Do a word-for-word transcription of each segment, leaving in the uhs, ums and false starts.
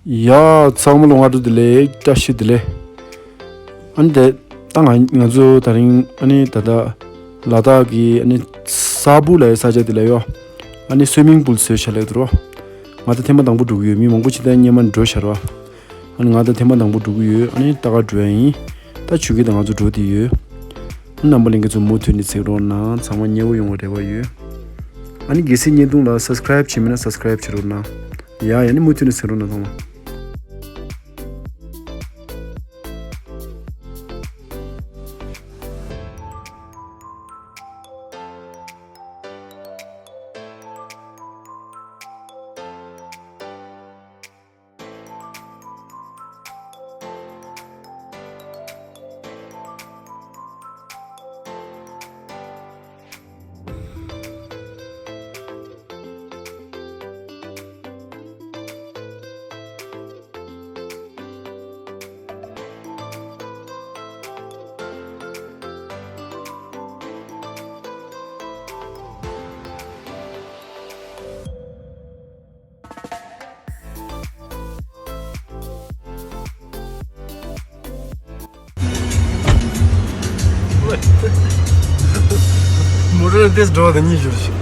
ཡ། ཚང་མ་ལོ་སྔ་དྲོ་བདེ་ལེགས། བཀྲ་ཤིས་བདེ་ལེགས། ཨ་ནི་དེ་ད་ང་ང་ཚོ་ད་རིང་ཨ་ནི་ད་ལྟ་ལ་དྭགས་ཀྱི་ཨ་ནི་ས་སྦུག་ལ་ས་ཆ་དེ་ལ་ཡོད། ཨ་ནི་སུའི་མིང་པུལ་བཟོས་བཞག་ལེ་འདུག་རོ། ང་ད་ཐེངས་མ་དང་པོ་འགྲོ་གི་ཡོད། མི་མང་པོ་ཅིག་ད་སྔོན་མ་འགྲོ་བཞག་རོ། ཨ་ནི་ང་ད་ཐེངས་མ་དང་པོ་འགྲོ་གི་ཡོད། ཨ་ནི་ད་ག་འགྲོ་ཡ་ཡིན། ད་ཆུ་སྐྱེས་དང་ང་ཚོ་འགྲོ་བསྡད་ཡོད། ཨ་ནི་རྣམ་པ་ལྷན་རྒྱས་ཚོ་མུ་མཐུད་ནས་གཟིགས་རོགས་གནང་། ཚང་མ་མཉེས་པོ་ཡོང་བའི་རེ་བ་ཡོད། ཨ་ནི་རྒྱལ་སྲས་བརྙན་ཐུང་ལ་སབ་སི་ཀ་རེབ་བྱས་མེད་ན་སབ་སི་ཀ་རེབ་བྱེད་རོགས་གནང་། ཡ་ཡ། ཨ་ནི་མུ་མཐུད་ནས་གཟིགས་རོགས་གནང་། ཚང་མ། མོ་ཊ་དེ་འགྲོ་དང་གཉིས་བཞུར་ཞིག་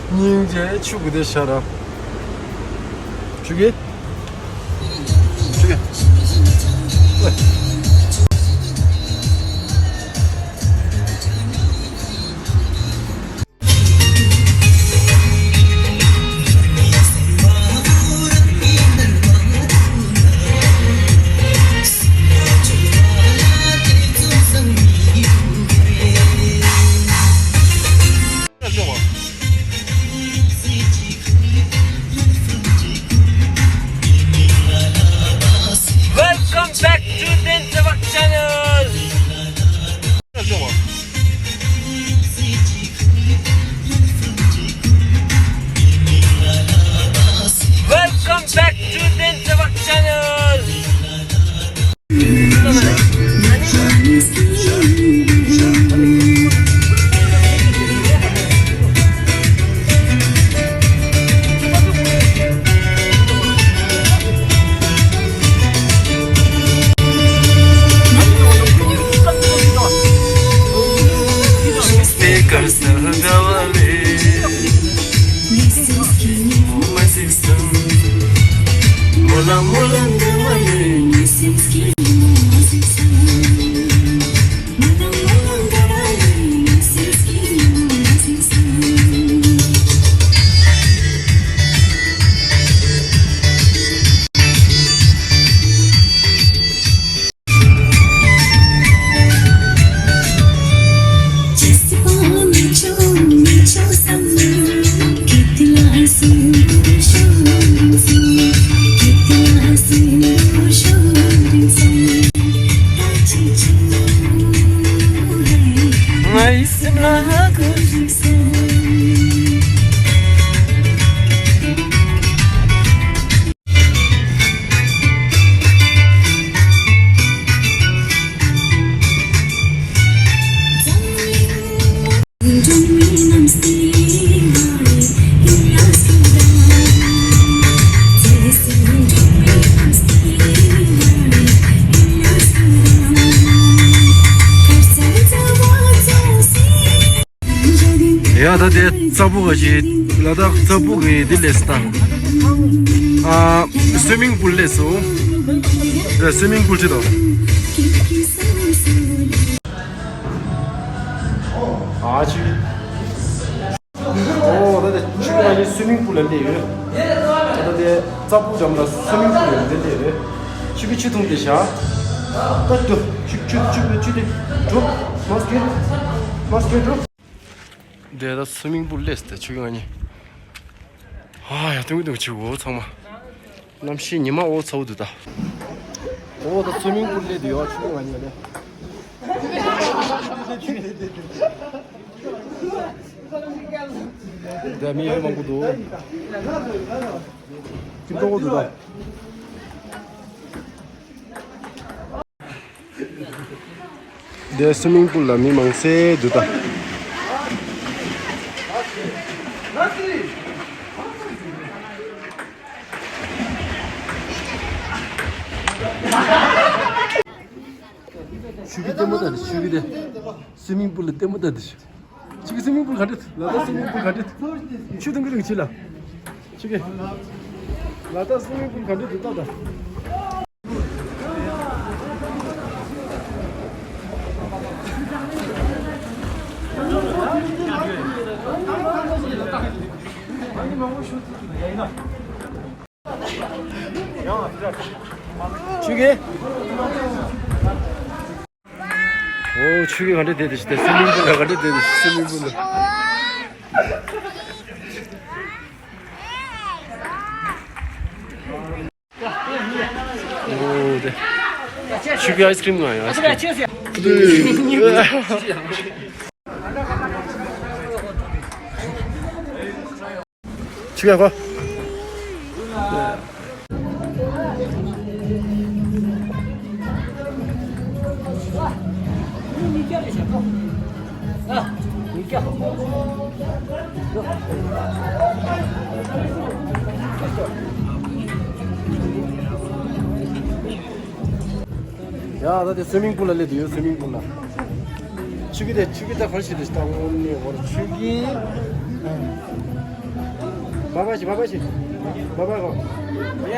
སྙིང་རྗེ། ཆུ་གུ་དེ་ཤ་ར། ཆུ་གི། ཆུ་གི། Welcome back to Densawak channel. Welcome back to Densawak channel. ཡ། ད་དེ་རྩ་སྦུག་ག་ཞིག་ལ་དྭགས་རྩ་སྦུག་གི་འདི་ལས་སུ་ད། ཨ། སུའི་མིང་པུལ་ལས་སུ། ད་སུའི་མིང་པུལ་ཅི་དང་། ཨ་ཅི། ཨོ། ད་དེ་ཆུ་ང་ནི་སུའི་མིང་པུལ་ལ་སླེབས་ཡོད། ད་དེ་རྩ་སྦུག་འགྲམ་ལ་སུའི་མིང་པུལ་ལ་འདི་སླེབས་ཡོད། ཆུ་གི་ཆུ་འཐུང་དེ་བཞག་ད་དུ་ཆུ་ཆུ་ཆུ་ཆུ་དེ་འགྲོ། མ་སྐྱེ། མ་སྐྱེ་འགྲོ། དེ་ད་སུའི་མིང་པུལ་སླེབས་ཏེ་ཆུ་ང་ནི། ཨ་ཡ། ཏུང་ཏུང་ཆུ་འོ་ཚང་མ། གནམ་གཤིས་ཉི་མ་འོ་ཚ་བོ་འདུག་ད། འོ་ད་སུའི་མིང་པུལ་སླེབས་དུ་ཡོད་ཆུ་ང་ནི་ལེ། དེ་མི་ཡང་མང་པོ་འདུག་སྐྱིད་པོ་འདུག་ད། དེ་སུའི་མིང་པུལ་ལ་མི་མང་སེ་འདུག་ད། ཆུ་གི་ལྟད་མོ་ལྟ་དེ། ཆུ་གི་དེ་སུའི་མིང་པུལ་ལ་ལྟད་མོ་ལྟ་དེ། ཆུ་གི་སུའི་མིང་པུལ་ག་འདྲ། ལ་དྭགས་སུའི་མིང་པུལ་ག་འདྲ། ཆུ་དང་གི་རིང་ཆེ་ལ། ཆུ་གི་ལ་དྭགས་སུའི་མིང་པུལ་ག་འདྲ་དེ་ལྟ་དང་། ཆུ་གི། ཨོ་ཆུ་གི་ག་འདྲ་བསྡད་དེ་ཤི་དེ། སུའི་མིང་པུལ་ལ་ག་འདྲ་བསྡད་དེ་ཤི། སུའི་མིང་པུལ་ལ། ཨོ་དེ། ཆུ་གི་ཨའི་སི་ཀྲིམ་ང་ཡ། ཨའི་སི་ཀྲིམ། ཆུ་ཡག་གོ། ཡ་ད་དེ་སུའི་མིང་པུལ་ལ་སླེབས་དུས་ཡོད། སུའི་མིང་པུལ་ལ། ཆུ་གི་དེ་ཆུ་གི་ད་གར་ཞིག་དེ་ལྟ་བུ་ནས་འོར་ཆུ་གི། བ་བ་ཞིག་བ་བ་ཞིག་བ་བ་གོ། ཡ།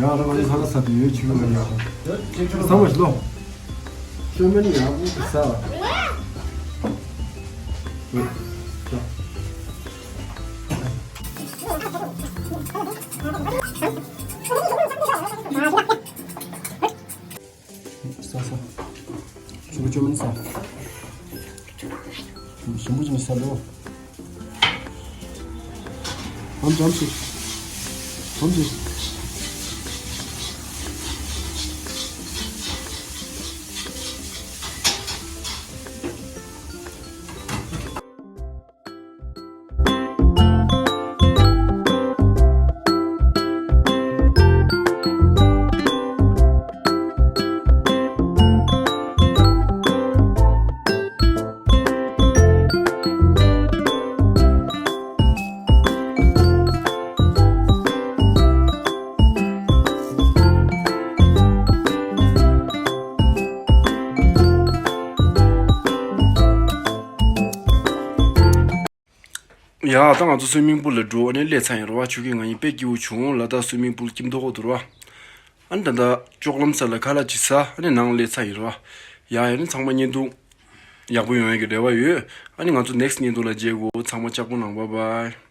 ང་རང་ལ་ས་ལ་ས་དེ་ཡོད་ཆུ་ཡོད་ཡ། ས་མ་ཤི་ལོ། ཤོ་མེན་ཡག་པོ་ཟ། ཟ་ཟ། ཆུ་བོ་ཆུ་མིན་ཟ། ཞིམ་པོ་ཅིག་ཟ་ལོ། ཨམ་ཅམ་ཞིག་ཨམ་ཞིག་ཡ་ད་ང་ཚོ་སུའི་མིང་པུལ་ལ་འགྲོ། ཨ་ནི་སླེབས་ཚར་ཡིན་རེད་བ། ཆུ་གི་ང་ཡིན་དཔེ་སྐྱིད་པོ་བྱུང་། ལ་དྭགས་སུའི་མིང་པུལ་སྐྱིད་མདོག་ཁ་འདུག་རེད་བ། ཨ་ནི་ད་ལྟ་ཅོག་ལམ་ས་ལ་ཁ་ལག་ཅིག་ཟ། ཨ་ནི་ནང་སླེབས་ཚར་ཡིན་རེད་བ། ཡ་ཡ་ནི་ཚང་མ་བརྙན་ཐུང་ཡག་པོ་ཡོང་ཡ་གི་རེ་བ་ཡོད། ཨ་ནི་ང་ཚོ་ནེག་སི་ཊི་བརྙན་ཐུང་ལ་མཇལ་གོ། ཚང་མ་ལྕགས་པོ་གནང་། བཱའི་བཱའི།